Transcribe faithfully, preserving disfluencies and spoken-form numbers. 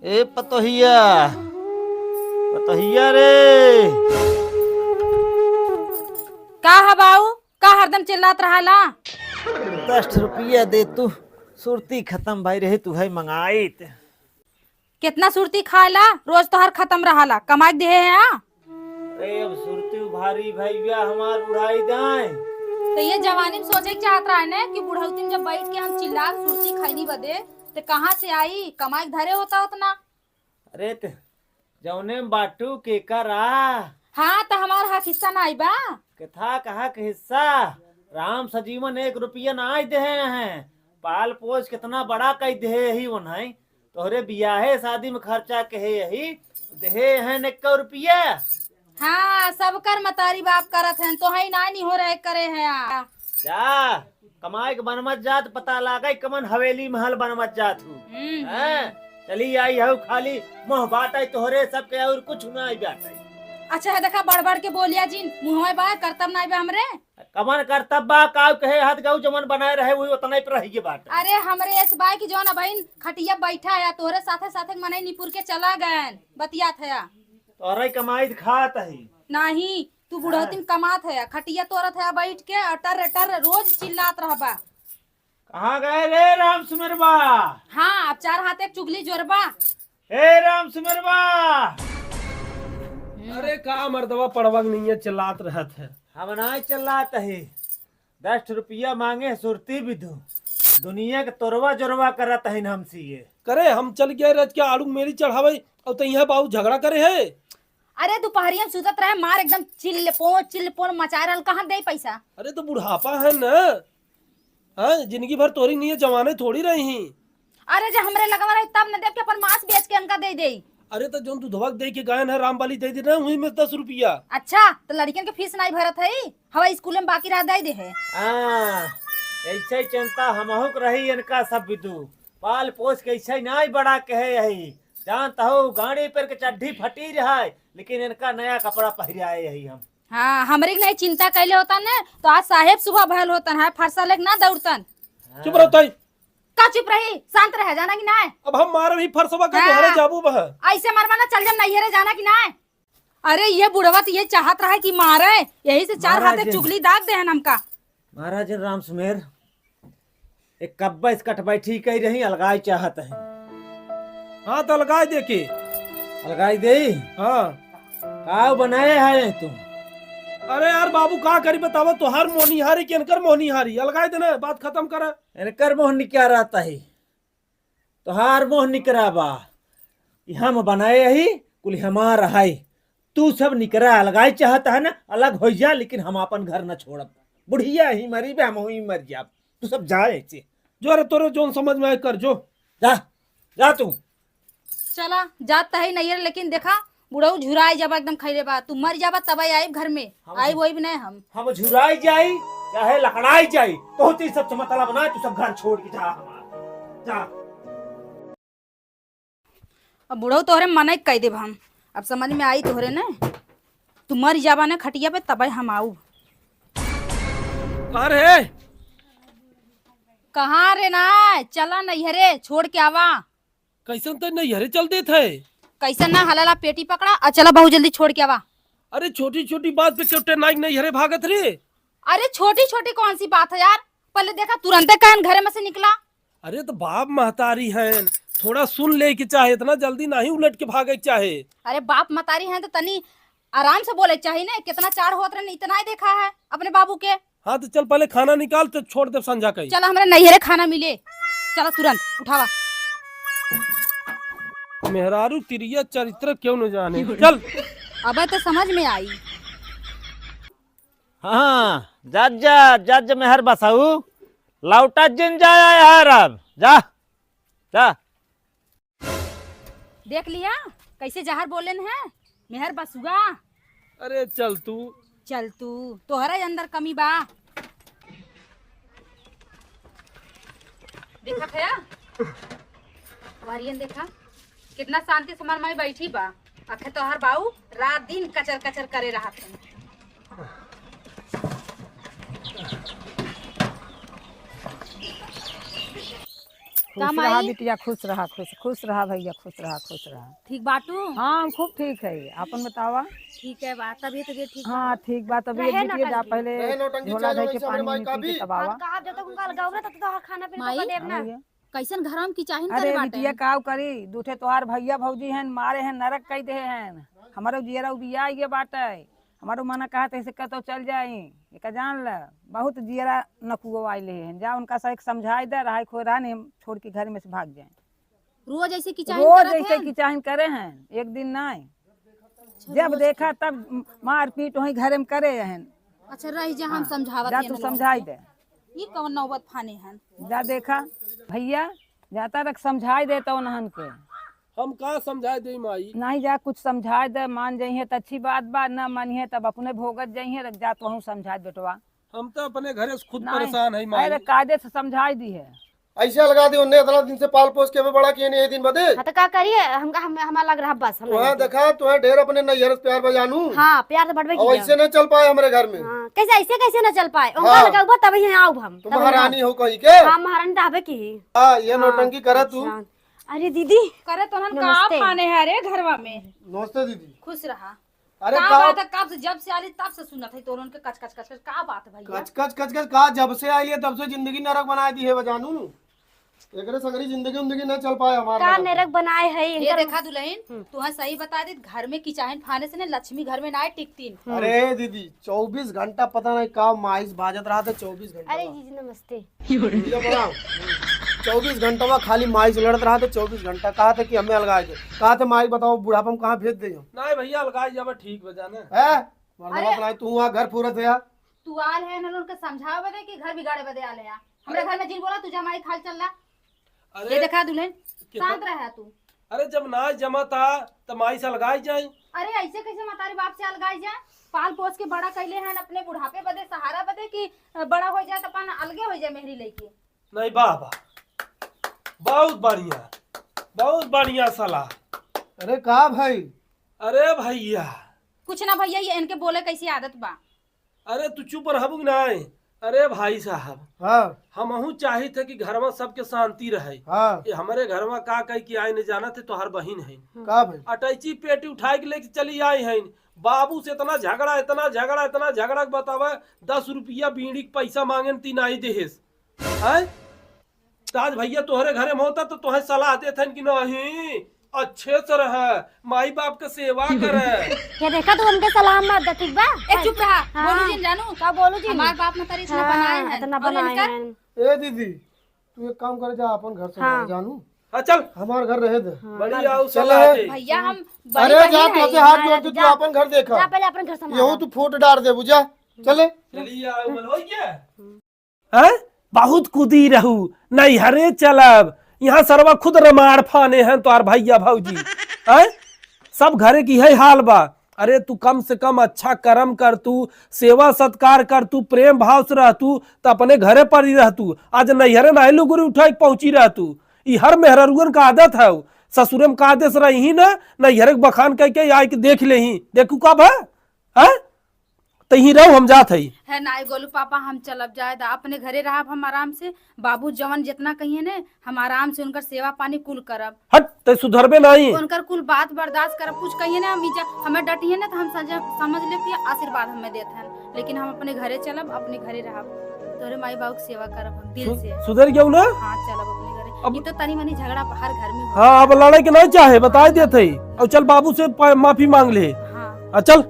ए पतोहिया, पतोहिया रे। का ह बाऊ, का हरदम चिल्लात रहाला? दस रुपया दे तू, सुरती खतम भई रहे, तू है मंगाइत। केतना सुरती खाला, रोज तोहार खतम रहाला, कमाई देहे है आ? अरे अब सुरती उभारी भैया हमार बुढ़ाई दाए। तो ये जवानी में सोचे के चाहत रहा है ना कि बुढ़ौती में जब बैठ के हम चिल्ला सुरती खैनी बदे, तो कहाँ से आई, कमाई धरे होता उतना। अरे त जौने में बाटू के करा। हाँ, त हमार हक हिस्सा ना आई बा। केथा कहा के हिस्सा? राम सजीवन एक रुपया ना आई देहे हैं। पाल पोस केतना बड़ा कई देहे ही उन्हें। तोहरे बियाहे शादी में खर्चा कहे यही देहे हैं एक्को रुपया। हाँ, सबकर मतारी बाप करत हैं, तोहई ना निहोरे करे हैं आ। जा, कमाई के बनमत जात, पता लागे कमन हवेली महल बनमत जात हूँ। हम्म, हैं? हम्म। चली आई हऊ खाली मुँह बाटे तोहरे सबके और कुछ ना आई बाटे। अच्छा है, देखा, बढ़ बढ़ के बोलिया जिन, मुँहवा बा, करतब ना बा हमरे। कमन करतब बा, काउ कहे हाथ गऊ जमन बनाए रहे, वही उतना ही पर रह गए बाटे। अरे, हमरे एस बाई की जौन अबहिन खटिया बैठा है, तोहरे साथे साथे मनई निपुर के चला गए, बतियात है। तोहरे कमाई खात है। नहीं, तू बुढ़ौती में कमात है, खटिया तोरत है बैठ के, अटर अटर रोज चिल्लात रहबा। कहाँ गए रे राम सुमेरबा? हाँ, अब चार हाथ एक चुगली जोरबा। ए राम सुमेरबा! अरे का मर्दवा पड़वा के नहीं है, चिल्लात रहत है। हम ना चिल्लात है, दस रुपया मांगे सुरती भी दो। दुनिया के तोरवा जोरवा करत है हमसे ये। करे हम चल गए रज के आड़ू मेरी चढ़ावे और तो यहाँ बाबू झगड़ा करे है। अरे, दोपहरिया में सुतत रहे, मार एकदम चिल्लपोन, चिल्लपोन मचाए रहल, कहाँ दे पैसा? अरे, तो बुढ़ापा है न, हाँ, जिंदगी भर तोरी नहीं है, जवाने थोड़ी रही। अरे, जे हमरे लगवा रही, तब न देख के अपन मांस बेच के इनका दे दे। अरे, तो जोन दूधवा दे के गायन है, रामबाली दे दे ना, वही में दस रुपया। अच्छा, तो लड़कियन के फीस नहीं भरत है, हवा स्कूल में बाकी रह दे दे है। हाँ, ऐसे ही चिंता हमहू के रही इनका सब विदु। पाल पोस के ऐसे ही नहीं बड़ा कहे यही। जानत हो, गाड़ी पर के चड्ढी फटी रहा है, लेकिन इनका नया कपड़ा पहिराए यही हम। हाँ, हमरे के नहीं चिंता कैले होता न, तो आज साहेब सुबह भयल होतन है, फरसा लेके ना दौड़तन। हाँ। चुप रहो ताई। का चुप रही? शांत रहे, जाना कि नाय? अब हम मारे भी फरसवा के हाँ। तोहरे जाबू बह। ऐसे मरबा ना, चल जब नैहरे, जाना कि नाय? अरे, ये बुढ़वा तो ये चाहत रहा कि मारे, यही से चार हाथे महाराज। चुगली दाग देहन हमका। महाराज राम सुमेर, एक कब्बा इस कट बैठी कही रही, अलगाई चाहत है। हाँ, तो अलगाई दे के। अलगाई दे? हाँ। काव बनाए है तुम? अरे यार बाबू, का करी बतावा, तोहार मोहनिहारी के इनकर मोहनिहारी, अलगाई देना, बात खत्म करा। इनकर मोहनी क्या रहता है? तोहार मोह निकरा बा, कि हम बनाए ही, कुल हमार है। तू सब निकरा, अलगाई चाहत है ना, अलग हो जा, लेकिन हम अपन घर न छोड़ब। बुढ़िया ही मरी बे, हम ही मर जाब। तू सब जा ऐसे। जो रे तोरे जोन समझ में आए कर जो। जा, जा तू। चला, जात त है नैहर, लेकिन देखा, बुढ़ऊ झुराई जाबा, एकदम खैले बा। तू मर जाबा, तब आइब घर में। हम आइब वही भी नहीं हम। हम झुराई जाई, चाहे लकड़ाई जाई, तो होती सबसे मतलब ना, तू सब घर छोड़ के जा हमार। जा। अब बुढ़ऊ तोहरे मने कह देब हम। अब समझ में आई तोहरे ने, तू मर जाबा ने खटिया पे, तबे हम आऊ। अरे! कहाँ रे ना, चला नैहरे, छोड़ के आवा। कैसन ते नैहरे चल देत है? कैसन ना, हलाला पेटी पकड़ा और चला, बहुत जल्दी छोड़ के आवा। अरे छोटी छोटी बात पे क्यों टेनाई नैहरे भागत रे? अरे छोटी छोटी कौन सी बात है यार, पहले देखा तुरंते कहन घरे में से निकला। अरे तो बाप महतारी हैं, थोड़ा सुन ले के चाहे, इतना जल्दी नहीं उलट के भागे के चाहे। अरे बाप महतारी हैं तो तनी आराम से बोले के चाही ना, कितना चाड़ होत रहन, इतना ही देखा है अपने बाबू के। हाँ, तो चल पहले खाना निकाल, तो छोड़ दे संझा कहीं। चला, हमरे नैहरे खाना मिले। चला तुरंत उठावा। मेहरारू तिरिया चरित्र क्यों न जाने। चल। अबे तो समझ में आई। हाँ, जज, जज मेहर बसाऊ, लौटा जिन जाया यार अब। जा, जा। देख लिया, कैसे जहर बोलेन है, मेहर बसुआ। अरे चल तू। चल तू, तोहरा ही अंदर कमी बा। देखा खया, वारियन देखा, कितना शांति से हमार माई बैठी बा। आखे तोहर बाऊ रात दिन कचर कचर करे रहत है। खुश रहा बिटिया, खुश रहा, खुश, खुश रहा भैया, खुश रहा, खुश रहा। ठीक बाटू? हाँ, हम खूब ठीक है। आपन बतावा? ठीक है बा, तबियत, तबियत ठीक बा? हाँ, ठीक बा, तबियत बिटिया। जा पहले झोला धइ के पानी पी के तब आवा। हाँ, कहा जब तक उनका अलगाव रहे, तब तक तोहार खाना पीना तो देब ना। कैसन घरवा में किचाहिन करे बाटे? अरे बिटिया, काव करी, दूठे तोहार भैया भौजी हन, मारे हन, नरक कई देहे हन। हमरो जियरा उबिया आइगे बाटे, हमरो मना कहत है से कतौ चल जाई, एका जान ल, बहुत जियरा नकुओ आइले हन। जा उनका से एक समझाई दे, रहाई खोए रहा नहीं, हम छोड़ के घर में से भाग जाए। रोज ऐसे किचाहिन करत हैं? रोज ऐसे किचाहिन करे हैं, एक दिन नहीं। जब देखा तब मारपीट वहीं घरे में करे हैं। अच्छा, रही जा, हम समझावत हैं। जा तू समझाई दे। ई कवन नौबत फाने हन? जा देखा भैया, जाता रख समझाई दे तो उन्हन के। हम का समझाई दे माई? नहीं जा, कुछ समझाई दे, मान जइहे त अच्छी बात बा, ना मानिहे तब अपने भोगत जइहे। रख जा तोहू समझाई दे बेटवा। हम तो अपने घरे से खुद परेशान है माई। अरे कायदे से समझाई दिहे। ऐसे अलगा दी उन्हें, इतना दिन से पाल पोस के हमें बड़ा किए नहीं, ये दिन बदे। हाँ, तो का करिए, हम, हम, हमारा लग रहा बस, हम वहाँ देखा, तुम्हें ढेर अपने नैहर से प्यार बजानू। हाँ, प्यार तो बढ़बे की। ऐसे न चल पाए हमरे घर में। हाँ, कैसे, ऐसे कैसे न चल पाए? उनका हाँ। लगाऊ बा, तब यहाँ आऊ हम, तुम तब यहाँ महारानी आऊ। हो कहीं के? हाँ, महारानी तो हबे की। हाँ, ये हाँ, नौटंकी करा तू। अच्छा। अरे दीदी। करे तो हम का नमस्ते। खाने हैं रे घरवा में? नमस्ते दीदी। खुश रहा। अरे का का बात है, कब से, जब से आली तब से सुनत है तोरन के कच कच कच कच। का बात है भैया? कच कच कच कच का? जब से आइली है तब से जिंदगी नरक बनाए दी है बजानू। एकरे सगरी जिंदगी उंदगी न चल पाए हमार का नरक। नरक बनाए है ये इनकर। देखा दुल्हन, हम्म। तुहा सही बता दे, घर में किचाहिन फाने से ना लक्ष्मी घर में ना टिकतीन। हम्म। अरे दीदी, चउबीस घंटा पता नहीं का माइस बाजत रहा था, चउबीस घंटा अरे बा। जीजी नमस्ते। भैया प्रणाम। चउबीस घंटा में खाली माई से लड़त रहा तो चउबीस घंटा कहा था कि हमें अलगाए दे। कहा था माई बताओ बुढ़ापा में कहाँ भेज दे हम? नहीं भैया, अलगाए जाबे ठीक बा जाने। है? मर्दवा अरे! अपना तू वहाँ घर पूरत है यार। तू आल है ना उनके समझावे बदे कि घर बिगाड़े बदे आल है यार? हमरे अरे! घर में जिन बोला तू जमाई खाल चल ला। अरे! ये देखा दुल्हन, कितना शांत रहा तू। अरे जब ना जमा था तो माई से अलगाई जाई। अरे ऐसे कैसे मतारी बाप से अलगाई जाए? पाल पोस के बड़ा कैले हैं, अपने बुढ़ापे बदे सहारा बदे कि बड़ा हो जाए तो अपन अलगे हो जाए मेहरी लेके। नहीं बाबा, बहुत बढ़िया, बहुत बढ़िया सलाह। अरे का भाई? अरे भैया। कुछ ना भैया, ये इनके बोले कैसी आदत बा। अरे तू चुप रहबू कि नाय? अरे भाई साहब, हाँ। हमहू चाहित है कि घरवा सबके शांति रहे। हाँ। ये हमरे घरवा का कही कि आए नहीं जानत है, तोहार बहिन है। का भाई? अटैची पेटी उठाए के लेके चली आई है। बाबू से इतना झगड़ा, इतना झगड़ा, इतना झगड़ा के बतावे, दस रुपया बीड़ी के पैसा मांगे न ती नाई देहेस। हैं? तो आज भैया तोहरे घरे में होता तो तोहे सलाह देत हन कि नहीं, अच्छे से रह, माई बाप के सेवा करे। ये देखा तू हमके सलाह मत दे, ठीक बा? ए, चुप रहा, हाँ। बोलू जिन जानू। का बोलू जिन? हमार बाप मतारी इतना हाँ, बनाए हैं। इतना और बनाए इनका हैं। ए दीदी, तू एक काम कर जा, अपन घर से हाँ। बाहर जानू। हाँ, चल। हमार घर रहे दे। हाँ, बड़ी बस। आओ चले। सलाह दे। भैया, हम अरे बड़ी जा, बहिन तू है। से हाथ जोड़ के तू जा। अपन घर देखा। जा, पहले अपन घर संभाल। यहू तू फूट डार दे, बुझा? चले। चलिए आओ, मन हो गया। हैं? बहुत कुदी रहू, नैहरे चलब। यहाँ सरवा खुद रमाड़ फाने हैं तोहार भैया भौजी। हैं? सब घरे की है हाल बा। अरे तू कम से कम अच्छा करम कर तू, सेवा सत्कार कर तू, प्रेम भाव से रह तू, त अपने घरे पर ही रह तू। आज नैहरे नाहीं लुगुरी उठाई के पहुँची रह तू। ई हर मेहररुअन का आदत है। ससुरे में का आदत रही ही ना, नैहरे के बखान कह के आए के देख ले ही। देखू का भा? हैं? त यहीं रहो, हम जात हई। है नाई गोलू पापा, हम चलब जाए दा, अपने घरे रहब हम आराम से। बाबू जवन जितना कहिए ने, हम आराम से उनकर सेवा पानी कुल करब। हट, तै सुधरबे नाई। उनकर कुल बात बर्दाश्त करब, कुछ कहिए ना, हम इज्जत, हमें डटिए ना, तो हम सज-, समझ लेब कि आशीर्वाद हमें देत हन, लेकिन हम अपने घरे चलब, अपने घरे रहब, तोरे माई बाबू के सेवा करब हम दिल सु-, से। सुधर गयो ना? हाँ, चलब अपने घरे। अब ये तो तनी मनी झगड़ा हर घर में होता हाँ, है। अब लड़े के नहीं चाहे, बताए देत हई। और चल बाबू से प-, माफी मांग ले। हाँ। आ, चल।